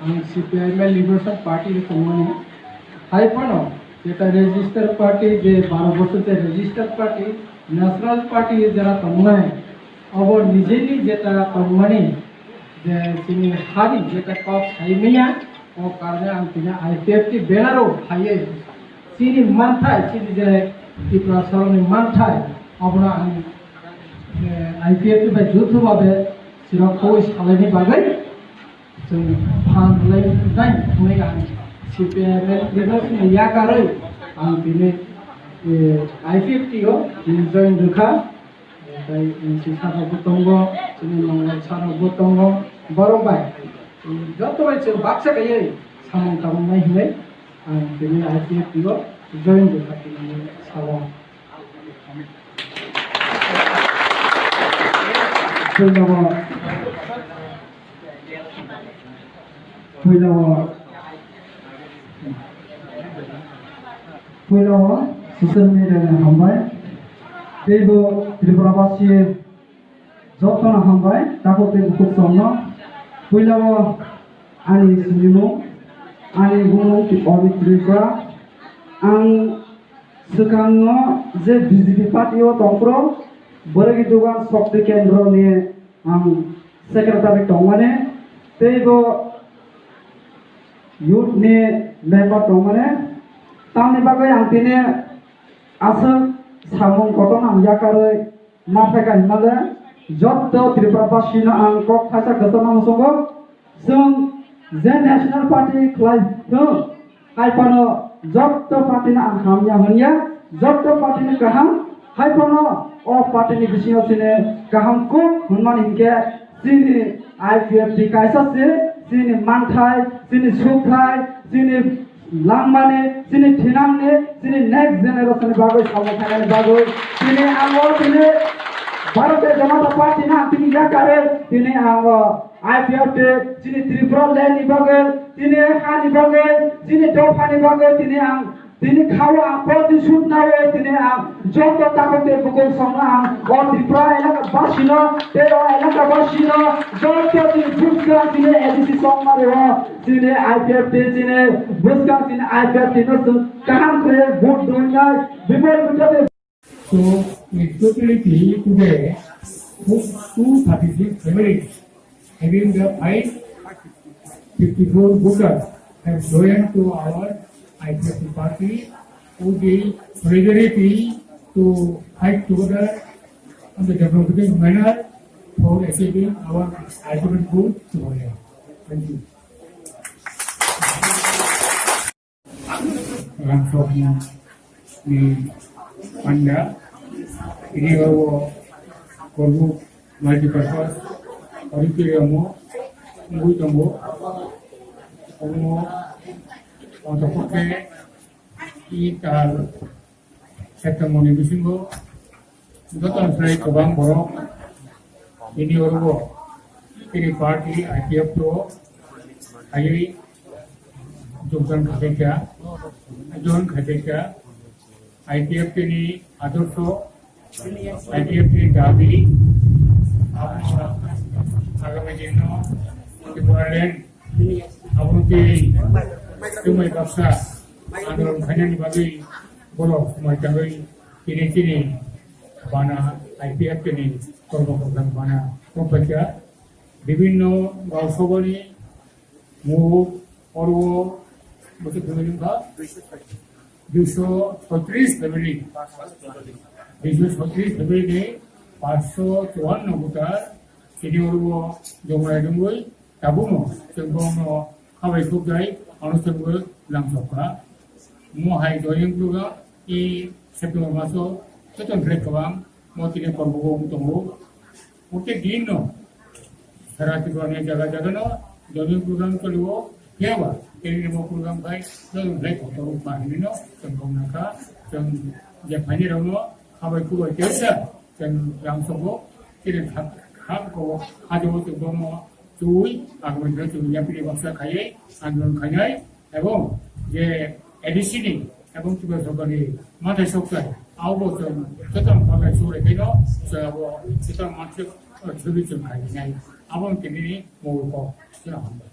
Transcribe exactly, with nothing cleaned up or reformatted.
Ang C P I M Liberation Party ni tongmani. Hai phano jeta register party, je baro bosor je register party, national party jera tongnai, abo nijeni jeta tongmani, je chini hani jeta kok saimaya, o karone ang tini I P F T banner o phaiwi chini manthai, chini je Tripura sorokni manthai, abono ang, eh, I P F T bai jotho babe sirok koi salaini bagwi chwng phan lai nai hwnwi ang C P I M Liberation ni yakarwi ang tini, eh, I P F T o tini join rwkha. Tei M C sir rokbo tongo, chini Mangal sir rokbo tongo, borok bai joto bai chwng baksa kaiwi samung tangmani hinwi ang tini I P F T o join rwkha tini sao. Puilao, puilao, puilao social media ni hambai. Teibo Tripura basi jotono hambai, takhuk tei bukhuk songno. Puilao ani sinimung, ani bumung Amit Tripura. Ang swkango je B J P party o tongphuru, Bwrwgwi Dugan Shakti Kendra ni ang secretary tongmani, teibo youth ni member tongmani. Tamni bagwi ang tini aswk samung kotorno ang yakarwi ma phaikha hinmale, jotto Tripura basino ang kok thaisa kwchangma muchungo. Chwng je national party khlai thung, hai phano jotto party no ang hamya hwnya, jotto party ni kaham, hai phano o party ni bisingo chini kaham kuk hwnmani hinkhe chini I P F T kaisa se chini manthai, chini sukthai, chini langmani, chini thinangni, chini next generation ni bagwi samung khainani bagwi chini ang o chini Bharatiya Janata Party no ang tini yakarwi tini ang o I P F T chini Tripura land ni bagwi, chini ha ni bagwi, chini dopha ni bagwi tini ang tini khao ang protishud nawi tini ang joto takhuk tei bukhuk songno ang o Tripura elaka basino tei o elaka basino joto chini bwskang chini A D C songmani o chini I P F T chini bwskang chini I P F T no chwng kaham khe vote donai bipol bipol. So, in totality today, two thirty-six families, having the five fifty-four voters, have joined to our I P F T party with the solidarity to fight together on the democratic manner for achieving our ultimate goal tomorrow. Thank you. Rangchakni panda, ini o Korbu multipurpose auditorium o wngwi tongo. Omo, o, tongkha khe i tal September ni bisingo joto ni slai kwbang borok bini oro bo chini party I P F T o phaiwi jogdan khaikha, join khaikha. I P F T ni adorsho, I P F T ni dabi, agami dino Tipraland Abo tei chumui baksa andolon khainani bagwi borok mai tangwi tini chini bana I P F T ni kormo kothang bana tongpaikha. Bibinno Gausabani muk oro bwswk family wngkha duiso soitris family, duiso soitris family ni paanch sho chuanno voter tini oro jomai rwngwi Tabukno chwng bongno khabai khukjai, ano chwngbo langchokha. Mo hai joining program i September maso joto khlai kwbang mo tini kormo bo tongo. Protek din no sara Tripura ni jaga jaga no joining program choliwo. Phiya ba tini ni mo program khai joto khlai kotor ma hinwi no chwng bongna kha. Chwng je phaini rok no khabai khukbai kesa chwng langchokgo. Tini kham ko hajao chwng bongno Twi, ang mwnjak twi yapri baksa khaiwi andolon khainai, ebong je A D C ni ebong Tripura sorkarni mathai sokchai, abo chwng joto phalnai surai khaino, chwng abo joto mansuk, eh, thwrwi chwng khainai. Abo tini ni mungwi kok, chwng hambai.